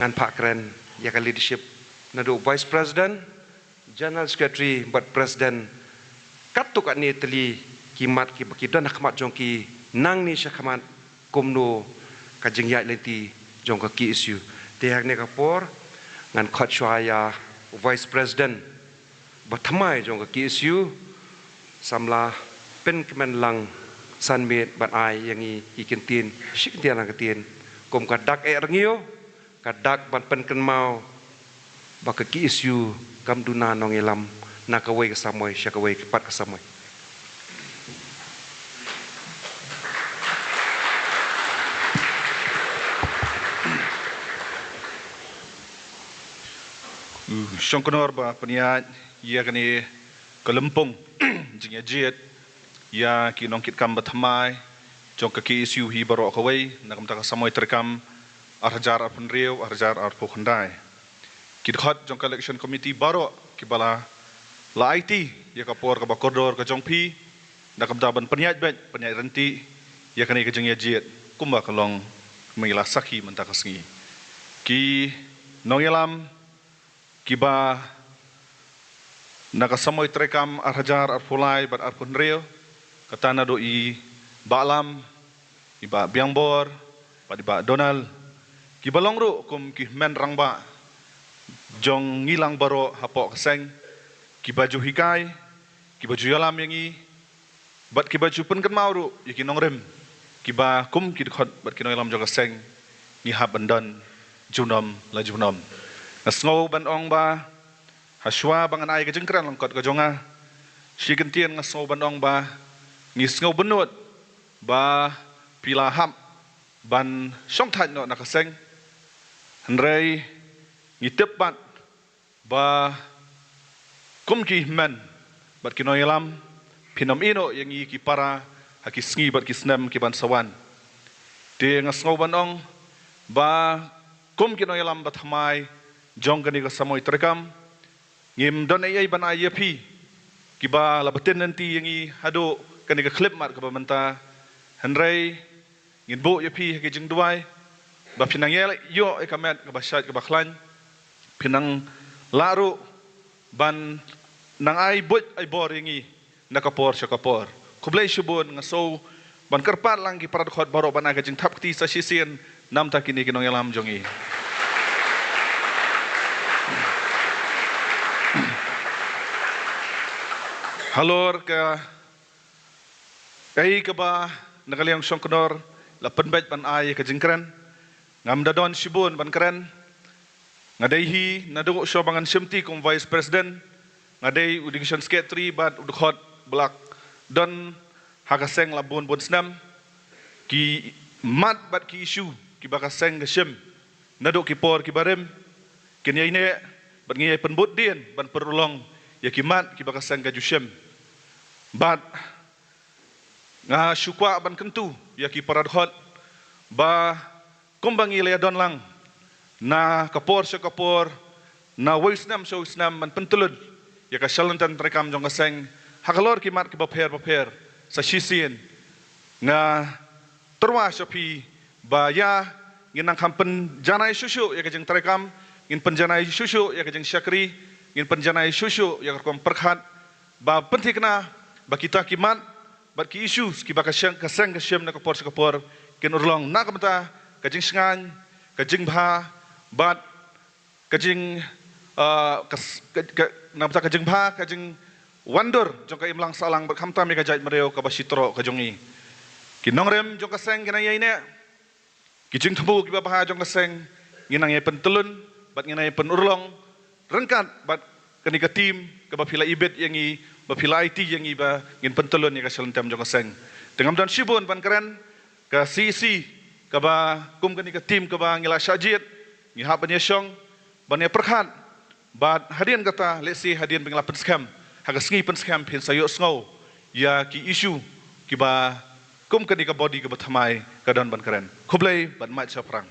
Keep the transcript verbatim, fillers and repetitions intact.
Ngan phah kren ïa ka leadership naduh Vice President, General Secretary bad President, katto katne tylli ki mat kiba ki don ha khmat jong ki nangne sha khmat kumno ka jingïaid lynti jong ka K S U. Te hangne ka por ngan khot shuwa ïa Vice President ba thymmai jong ka K S U, samla pynkmen lang san miet ban ai ïa ngi ki kyntien shi kyntien lang kyntien kum ka dak eh rngiew, ka dak ban pynkynmaw ba ka K S U kam duna nongïalam na kawei ka samoi sha kawei ka pat ka samoi. Shongknor ba pynïaid ïa kane ka lympung jingïajied ïa ki nongkitkam ba thymmai jong ka K S U hi baroh kawei na ka bynta ka samoi treikam ar hajar arphew hynriew ar hajar arphew khyndai. Ki dkhot jong ka election committee baroh kiba la, la aiti ïa ka por kaba kordor ka jong phi na ka bynta ban pynïaid beit pynïaid ryntih ïa kane ka jingïajied kumba ka long, kumba ngi la sakhi mynta ka sngi. Ki nongïalam kiba na ka samoi treikam ar hajar arphew lai bad arphew hynriew, kata naduh i Bah Lam, i Bah Biangbor bad i Bah Donald, kiba long ruh kum ki hynmen rangbah jong ngi lang baroh hapoh ka seng, kiba ju hikai, kiba ju ïalam ïa ngi, bad kiba ju pynkynmaw ruh ïa ki nongrim kiba kum ki dkhot bad ki nongïalam jong ka seng ngi hap ban don junom la junom. Nga sngew ban ong ba hashwa ba ngan ai ka jingkren lyngkot ka jong nga, shi kyntien nga sngew ban ong ba ngi sngew bynnud ba phi la hap ban shongthait noh na ka seng, hynrei ngi tip bad ba kum ki hynmen bad ki nongïalam phin ym ïehnoh ïa ngi ki para ha ki sngi bad ki snem ki ban sa wan. Te nga sngew ban ong ba kum ki nongïalam ba thymmai jong kane ka samoi treikam, ngim don ei ei ban ai ïa phi kiba la btin lynti ïa ngi haduh kane ka khyllipmat kaba mynta, hynrei ngin buh ïa phi ha ki jingduwai ba phin nang ïoh ïa ka met kaba shait kaba khlaiñ, phin nang lah ruh ban nang ai buit ai bor ïa ngi na ka por sha ka por. Khublei shibun, nga sngew ban kyrpad lang ki para dkhot baroh ban ai ka jingthap kti sa shisien namar kine ki nongïalam jong ngi. Halor ka ei kaba na ka liang Shongknor la pynbeit ban ai ka jingkren, ngam da don shibun ban kren. Nga dei hi naduh shuwa ba ngan shimti kum Vice President, nga dei u Education Secretary bad u dkhot ba la don ha ka seng la bun bun snem. Ki mat bad ki issue kiba ka seng ka shim naduh ki por kiba rim, kin ïai neh bad ngi ïai pynbud dien ban pynurlong ïa ki mat kiba ka seng ka ju shim. Bad nga shu kwah ban kyntu ïa ki para dkhot ba kumba ngi la ïa don lang na ka por sha ka por, na wei snem sha wei snem ban pyntylun ïa ka shalynter treikam jong ka seng halor ki mat kiba pher bapher. Sa shisien nga tyrwa sha phi ba ïa ngin nang kham pynjanai shuh shuh ïa ka jingtreikam, ngin pynjanai shuh shuh ïa ka jingshakri, ngin pynjanai shuh shuh ïa ka rukom pyrkhat, ba pynthikna ba kita ki mat bad ki issues kiba ka seng ka seng ka shim na ka por sha ka por kin urlong na ka bynta ka jingshngaiñ, ka jingbha bad ka jing, ah, ka s-, ka, ka, na ka bynta ka jingbha, ka jingwandur jong ka imlang sahlang bad khamtam ïa ka jaitbynriew kaba shitroh ka jong ngi. Ki nongrim jong ka seng kin nang ïai neh, ki jingthmu kiba bha jong ka seng ngin nang ïai pyntylun bad ngin nang ïai pynurlong ryngkat bad kane ka team kaba phi la ibit ïa ngi, ba phi la aiti ïa ngi ba ngin pyntylun ïa ka shalynter jong ka seng. Te ngam don shibun ban kren, ka C E C kaba kum kane ka team kaba ngi la shah jied, ngi hap ban ïashong, ban ïapyrkhat. Bad hadien kata, lehse hadien ba ngi la pynskhem, ha ka sngi pynskhem phin sa ïohsngew ïa ki issue kiba kum kane ka body kaba thymmai ka don ban kren. Khublei bad mad shaphrang.